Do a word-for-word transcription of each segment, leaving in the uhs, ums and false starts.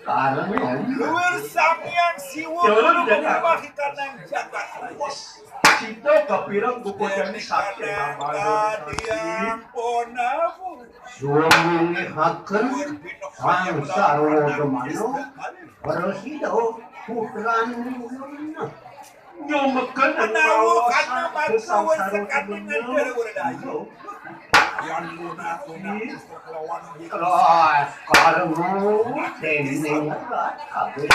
Karena Luwir Sang Hyang Siwa Turun, Guru ya, Mah ikanang jagat raya. Sida kapireng kukucane saking Ambalan. Kadiang ponawu. Suwungihaken Sang Sarwa Demano, prasida putrane ulun. Nyumeken menawa karena mangkawa sekaning antara werdaya. Yan lunak-lunak kelawan Los karena dening erat kabeh.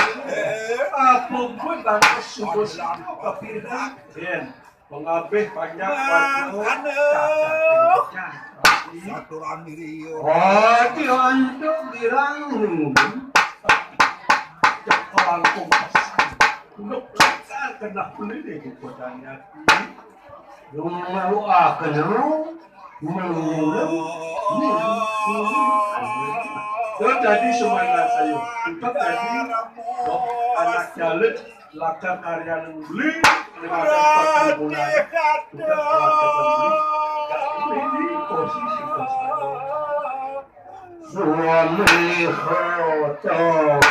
Apa pun bangsa subuh situ kapirang. Yen pengabeh panjang warga. Mangkana. Saturan diri yo. Oh, diantuk dirang. Cek langkung pesan. Nuk cekar kena pelini di kotanya. Lu malu ah kena. Lu malu. Lu dadi semuanya saya. Tetap dadi anak jalin lakar karyaning beli. Terima kasih. Ini posisi. Suami hoto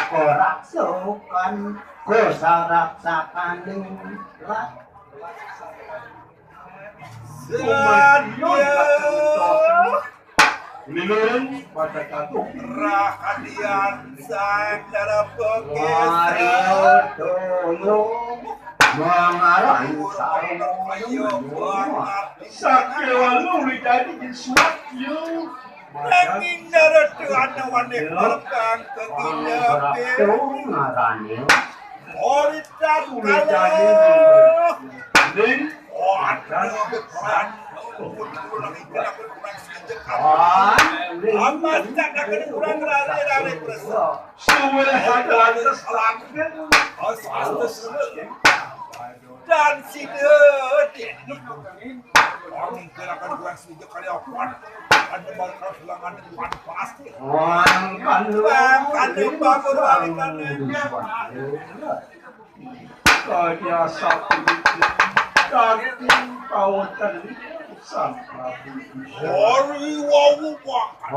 korasukan kosarak sakaning rat. Selanjutnya. Lilurung pada katuh. Rahadian sang darabekesa. Wario doyo. Mangarahi sarung. Ayo, buat mati. Sakewalu uli dadi suwak yo. Nanging narada ana wanih perkang keginape. Ngarane. Uritan kala. Ning. Oh, ada. Amas cak akan kurang rare-rare perso. Suwe ada lantas langkah. Astaga. Dan sida dek. Wong gerakan kurang setuju kali apa? Ada bakal selangan depan pasti. Wah, kan lu. Bang, ada bangun balikan. Kaya sapi. Daging kawasan ini sampah. Hari wawu, Pak.